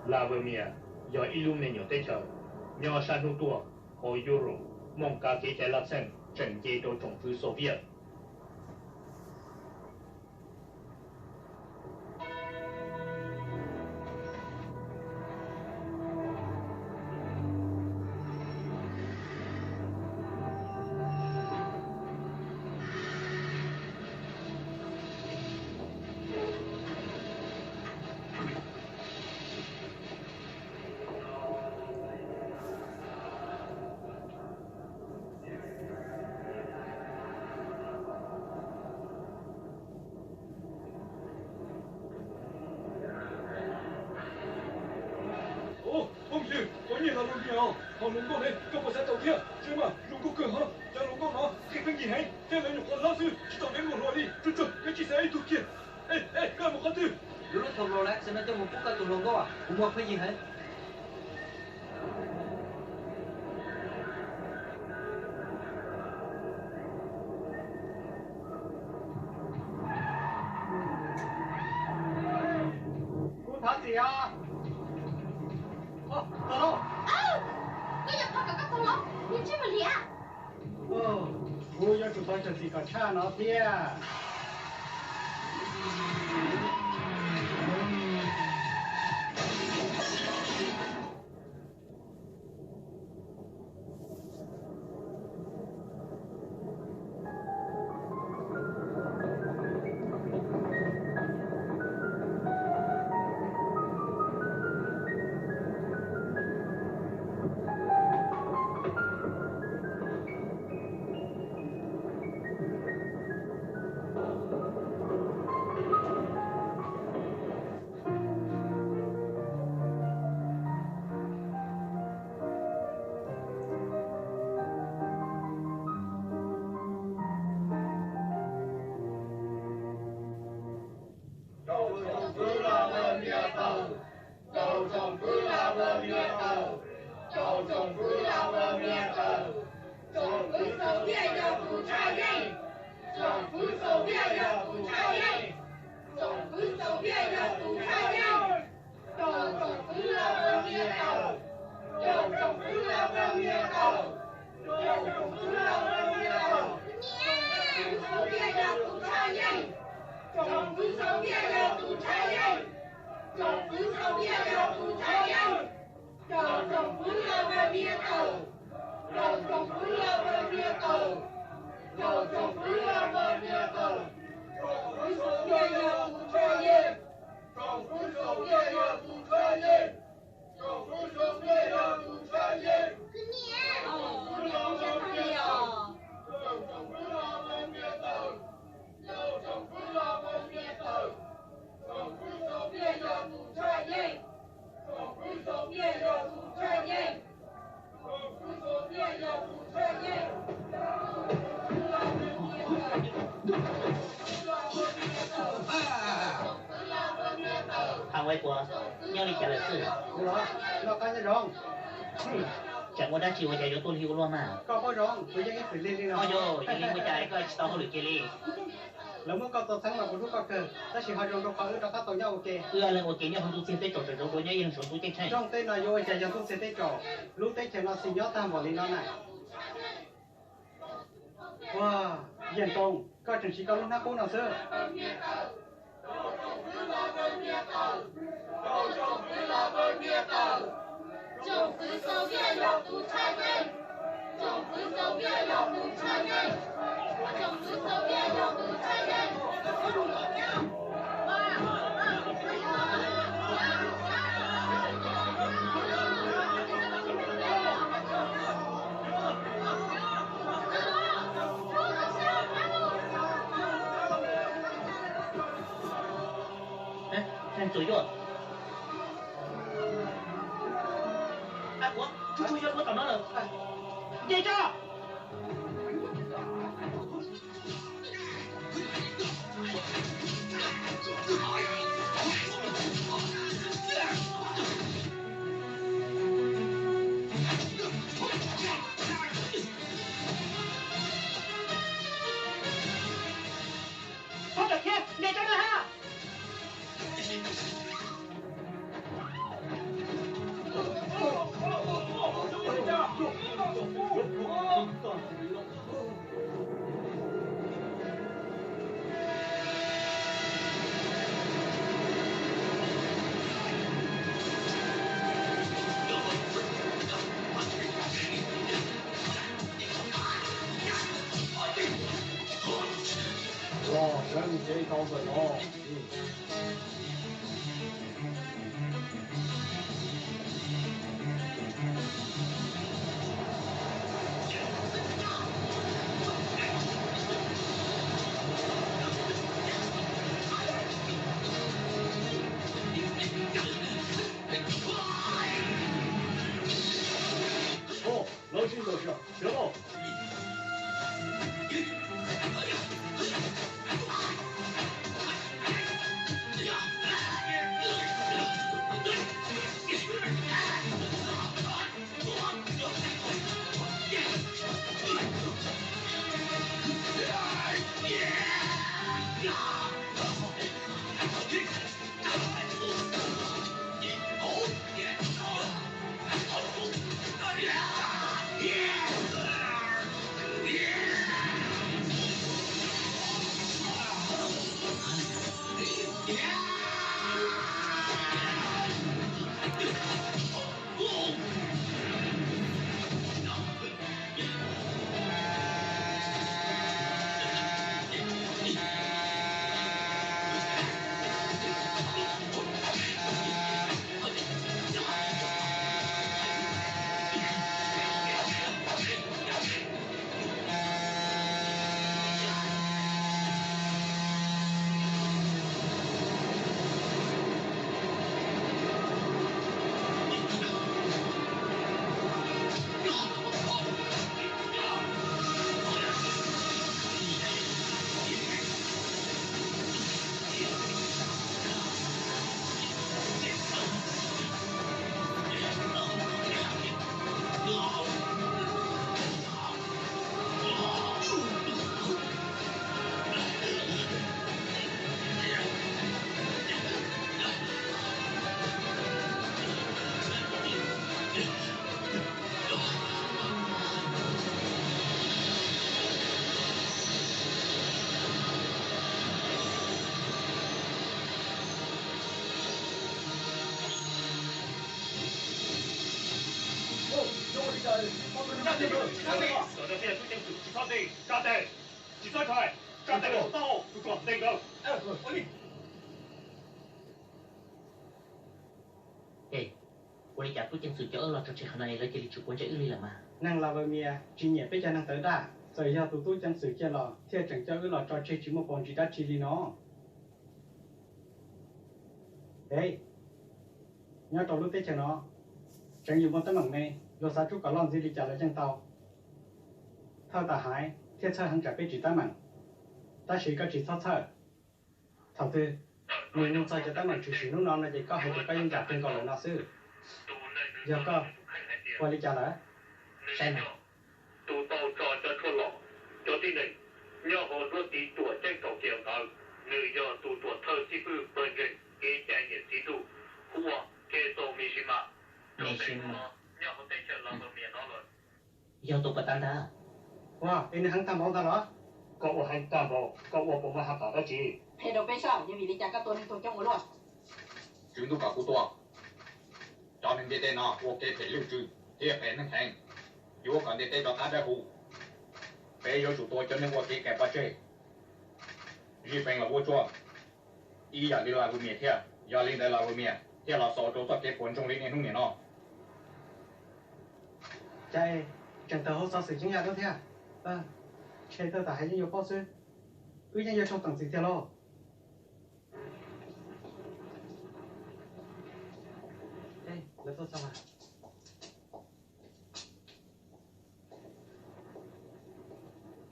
Lavermia yog ib lub me nyuam teb chaws nyob sab hnub tuaj hauv Europe, muaj kav kev cai laj txheej tseem nce rau tsoom fwv Soviet. Phooj ywg, koj nyiag los lus niam os, hauv hluas nkauj ne koj puas xav tau thiab? Tseeb mas zoo nkauj kawg hos, cov hluas nkauj no qhia pheej yig heev, thiab lawv nyuam qhuav hlob xwb tsis tau deev luag hluas li. Tsug tsug, yuav tsis xav ib tug kiag. Ej, koj mus qhov twg? Lub lub thom Rolex no coj mus pub koj tus hluas nkauj, kuv muag pheej yig heev. Kuv thov txim os. Koj yog qhov kom koj tau los, nws ntsej muag liam. Kuv yuav tsum tau cog txim kom tshaj no thiab. Rau tsoom fwv Lavermia tawm! Rau tsoom fwv Lavermia tawm! Rau tsoom fwv Lavermia tawm! Tsoom fwv Soviet yog tus tshaj yeej! Tsoom fwv Soviet yog tus tshaj yeej! Tsoom fwv Soviet yog tus tshaj yeej! Rau tsoom fwv Lavermia tawm! Rau tsoom fwv Lavermia tawm! Rau tsoom fwv Lavermia tawm! Tsoom fwv Soviet yog tus tshaj yeej! Tsoom fwv Soviet yog tus tshaj yeej! Tsoom fwv Soviet yog tus tshaj yeej! Rau tsoom fwv Lavermia tawm! Rau tsoom fwv Lavermia tawm! Rau tsoom fwv Lavermia tawm! Tsoom fwv Soviet yog tus tshaj yeej! Tsoom fwv Soviet yog tus tshaj yeej! Tsoom fwv Soviet yog tus tshaj yeej! Tsoom fwv Lavermia tawm! Rau tsoom fwv Lavermia tawm! Rau tsoom fwv Lavermia tawm! Tsoom fwv Soviet yog tus tshaj yeej! Tsoom fwv Soviet yog tus tshaj yeej! Tsoom fwv Soviet yog tus tshaj yeej! Tsoom fwv Lavermia tawm! Tsoom fwv Lavermia tawm! Thaum ua puas nyob li cas lawm xwb? Noj qab nyob zoo. Tseem ua dab tsi ua cas yuav tuaj lig ua luaj mas? Koj paub zoo, kuv yeej ib txwm lig li no. Yog li ua cas koj tsis tau hauj lwm kiag li? Lawv muab koj tua txheeb los kuv hlub koj kawg, tab sis ho zoo rau qhov wb rov qab tau nyob ua ke. Wb leej ua ke nyob hauv ntuj txiag teb tsaus, tseem zoo dua nyob ib leeg saum ntuj ceeb tsheej. Rooj teb no yuav ua cas yog ntuj txiag teb tsaus, lub teb chaws no xis nyob tag npaum li no na. Ua, Yaj Ntoo, koj tseem siv koj lub hnab qub no xwb. Tsoom fwv Soviet yog tus tshaj yeej! Tsoom fwv Soviet yog tus tshaj yeej! Tsoom fwv Soviet yog tus tshaj yeej! Txuas yuaj. Ab, kuv tsuj tsuj yuav luaj tom no lawm. Nce tso. Txhob rawm thiab, nce tso na ha. Tau ntawm no. Ov, lawv sib ntaus sawv, sawv lauj. Es, ua li cas tub ceev xwm coj wb los tso tseg qhov no es lawv cia li tsis quav ntsej wb li lawm mas? Neeg Las Vaj Mias tsis nyiam peb cov neeg tawv daj, txawm yog tus tub ceev xwm kiag los thiaj tseem coj wb los tso tseg tsis muaj paus ntsis dab tsi li no. Es, nyob rau lub teb chaws no, tseem yuav muaj teeb meem me, luag xav rub kom loj ntxiv li cas los yeej tau. Thawj Tam Haiv thiaj txhawj heev tsam peb tsis teeb meem, tab sis koj tsis txhob txhawj. Thaum twg nws nug txog cov teeb meem tshwm sim hnub no no ces koj hais tias koj yeej nram twg nkaus lawm no xwb. Yog koj, ua li cas lawm? Saib mas. Tus tau tso cov tshuaj los, cov tib neeg nyob hauv nruab tiv tuam ceeb thaum chiv ntawd, nws yog tus tuam thawj xib fwb pawg ntseeg kev cai niam txiv tub, hu ua Keto Mishima, nyob hauv teb chaws Las Vaj Mias no lawm. Yog tus puas tau ntag? Ua, es nws heev tag npaum ntawd los? Koj ua heev tag npaum, koj ua puas muaj haj pam dab tsi? Phem rau peb soj, yog vim li cas koj tua neeg tuag coob ua luaj? Tswv ntuj kom kuv tua. Cov neeg ntiaj teb no ua kev phem lwj tswv thiab phem neeg heev, yuav kom ntiaj teb rov qab dawb huv. Peb yuav tsum tua cov neeg ua kev cai pov tseg, zij peev los vuab tsuab, ib yam li Las Vaj Mias thiab. Yog li ntawd Las Vaj Mias thiaj los xaus rau txoj kev puas ntsoog li niaj hnub niam no. Cas tseem tawm hauv xov xwm ceeb yam thiab? Ntshe Thawj Tam Haiv yeej yuav paub xwb. Wb yeej yog tsoog teem txiv tiag lauj.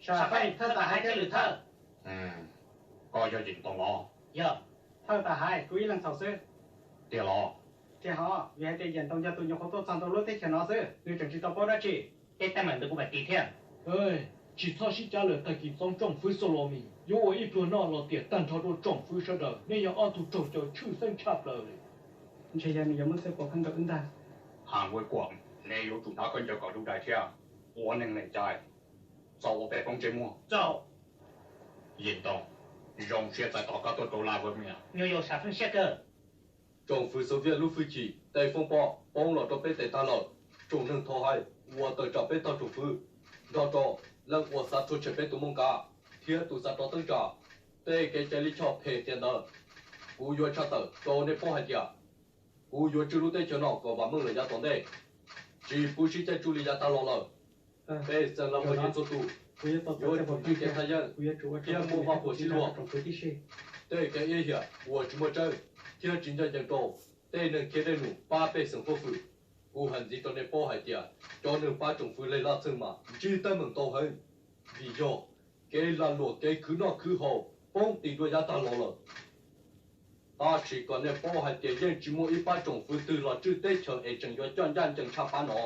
Sam Feej, Thawj Tam Haiv thiab lwm thawj. Koj yog Yim Toom los? Yog. Thawj Tam Haiv, kuv ib leeg txhaum xwb. Tiag los? Tiag hos, vim hais tias Yim Toom yog tus nyuam qhuav tuaj txog ntawm lub teb chaws no xwb, nws tseem tsis tau paub dab tsi. Tej teeb meem ntawd kuv mam tiv thiab. Txhob sib cav lawm, tag kis txoov tsoom fwv xwb los mas yuav ua ib pluag noj los tiam tag nrho rau tsoom fwv sawv daws, nej yog ob tug raug cov tshwj xeeb tshaj plaws li. Ntshe yog nws yuav muab txoj kev pov pheej rau wb ntag. Has Vaj Kuam, neb yuav tsum hnav khaub ncaws kom dub dais thiab ua neeg lem cai, txhob ua peb poob ntsej muag. Yim Toom, zoo siab txais tos koj tuaj rau Las Vaj Mias. Nyuam yaus Sam Feej siab kawg. Tsoom fwv Xov Viaj lub fwj chim tej foob pob poob los rau peb tes tag lawm. Tsoom neeg Thav Haiv uas tawm tsam peb tog tsoom fwv, nrog rau leej uas xav rhuav tshem peb tus mooj kav thiab tus xav rov teeb tsam. Tej kev cai lij choj phem tiag ntawd, kuv yuav tshaj tawm rau nej paub hais tias kuv yuav tswj lub teb chaws no kom vam meej lawm yav tom ntej, tsis pub sib caij tsuj li yav tag los lawm. Pej xeem Lav Muas Yim txhua tus yuav tsum tswj kev thaj yeeb thiab muaj vaj huam sib luag. Tej kev iab hiam uas tsis muaj tseeb thiab tsis ncaj ncees rau tej neeg khiav dej num pab pej xeem tuaj fwm. Kuv hais ntxiv rau nej paub hais tias cov neeg pab tsoom fwv leg laj txheej mas ntsib teeb meem ntau heev, vim yog kev lag luam kev khwv noj khwv haus poob tim dua yav tag los lawm. Tab sis kom nej paub hais tias yeej tsis muaj ib pab tsoom fwv twg los tswj teb chaws es tseem yuav coj ncaj ncees tshaj pab no.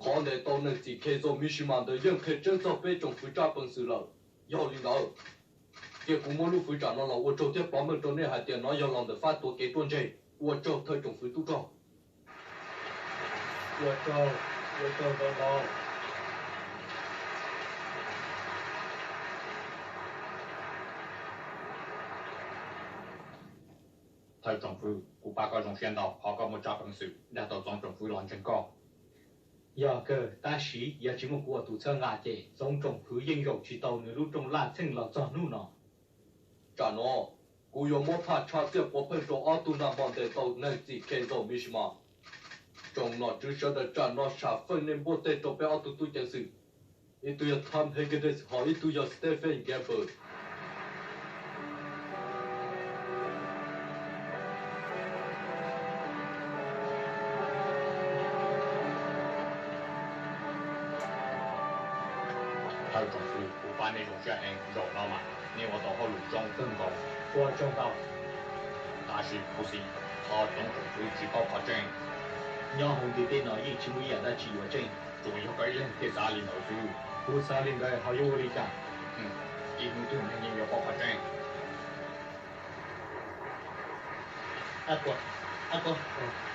Qhov ntes tau neeg txim Khezo Mishima ntawd yeej qhia tseeb txog peb tsoom fwv tshaj peev xwm lawm. Yog li ntawd, cia kuv muab lub fwv tsam no los ua tsaug thiab pov meej rau nej hais tias nov yog los ntawm fab tuav kev ruaj ntseg. Ua tsaug thawj tsoom fwv tub rog. Ua tsaug, ua tsaug ntau ntau. Thawj tsoom fwv, kuv pab koj zoo siab ntau qhov koj muaj tsab peev xwm dag tau txoov tsoom fwv los ntseeg koj. Yog kawg, tab sis yog tsis muaj kuv ua tus txhawb nqa ces txoov tsoom fwv yeej zaum tsis tau nws lub rooj laj txheej los txog hnub no. Tsam no, kuv yuav muab phaj tshaj txiaj puav pheej rau ob tug nag hmo ntes tau neeg txim Khezo Mishima. Tsoom nom tswv sawv daws, tsam no sam feej nej npuaj teg rau peb ob tug tub ceev xwm, ib tug yog Tom Hegedus hos ib tug yog Stephen Gilbert. Thawj tsoom fwv, kuv pab nej zoo siab heev, zaum no mas nej ua tau hauj lwm zoo kawg nkaus. Ua tsaug ntau. Tab sis kuv xav qhia tsoom fwv tsis paub qhov tseeb. Nyob hauv ntiaj teb no yeej tsis muaj ib yam dab tsi yuav tseeb, tsuas yog koj ib leeg thiaj xav li ntawd xwb. Kuv xav li ntawd ho yuav ua li cas? Ib hnub twg nej yeej yuav paub qhov tseeb.